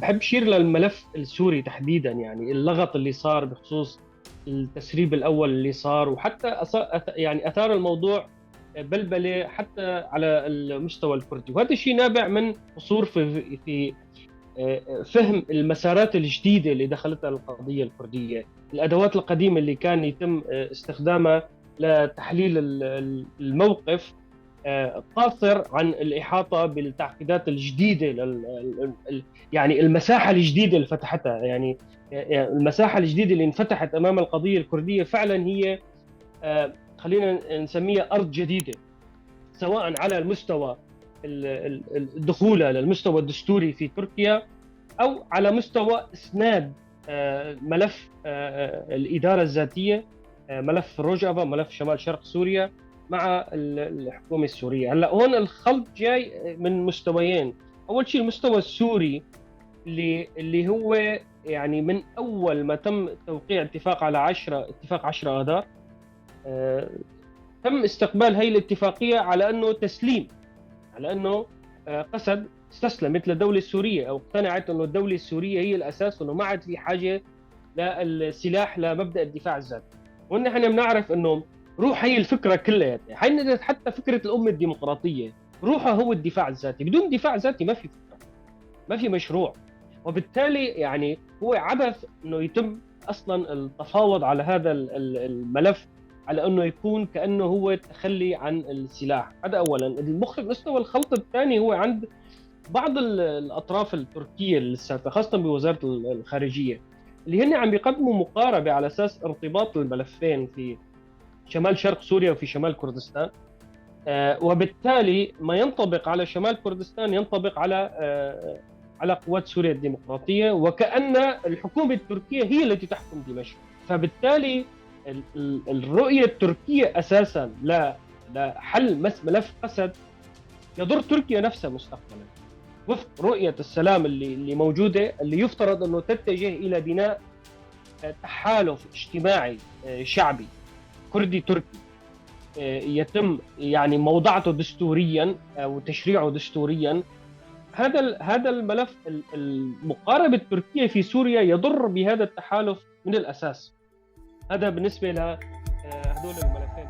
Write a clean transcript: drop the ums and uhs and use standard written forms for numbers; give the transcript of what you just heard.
بحب أشير للملف السوري تحديدا، يعني اللغط اللي صار بخصوص التسريب الأول اللي صار، وحتى يعني أثار الموضوع بلبلة حتى على المستوى الكردي، وهذا الشيء نابع من قصور في فهم المسارات الجديدة اللي دخلتها القضية الكردية، الأدوات القديمة اللي كان يتم استخدامها لتحليل الموقف قاصر عن الإحاطة بالتعقيدات الجديدة، يعني المساحة الجديدة اللي فتحتها، يعني المساحة الجديدة اللي انفتحت أمام القضية الكردية فعلا هي خلينا نسميها أرض جديدة، سواء على المستوى الدخول للمستوى الدستوري في تركيا أو على مستوى إسناد ملف الإدارة الذاتية، ملف روجافا، ملف شمال شرق سوريا مع الحكومة السورية. هلا هون الخلط جاي من مستويين. أول شيء المستوى السوري اللي هو يعني من أول ما تم توقيع اتفاق على اتفاق 10 آذار، تم استقبال هاي الاتفاقية على أنه تسليم، على أنه قسد استسلمت للدولة السورية أو اقتنعت أنه الدولة السورية هي الأساس، وأنه ما عاد في حاجة للسلاح لمبدأ الدفاع الذاتي. ونحن بنعرف أنه روح هي الفكرة كلها، حتى فكرة الأمة الديمقراطية روحها هو الدفاع الذاتي. بدون دفاع ذاتي ما في فكرة، ما في مشروع، وبالتالي يعني هو عبث أنه يتم أصلا التفاوض على هذا الملف على أنه يكون كأنه هو التخلي عن السلاح. هذا أولا. المستوى الخلط الثاني هو عند بعض الأطراف التركية لساتها، خاصة بوزارة الخارجية، اللي هن عم بيقدموا مقاربة على أساس ارتباط الملفين في شمال شرق سوريا وفي شمال كردستان، وبالتالي ما ينطبق على شمال كردستان ينطبق على قوات سوريا الديمقراطية، وكأن الحكومة التركية هي التي تحكم دمشق. فبالتالي الرؤية التركية أساساً لحل ملف قسد يضر تركيا نفسها مستقبلاً، وفق رؤية السلام اللي موجودة، اللي يفترض أنه تتجه إلى بناء تحالف اجتماعي شعبي كردي تركي يتم يعني موضعته دستورياً أو تشريعه دستورياً. هذا الملف المقاربة التركية في سوريا يضر بهذا التحالف من الأساس. هذا بالنسبة لهذول الملفين.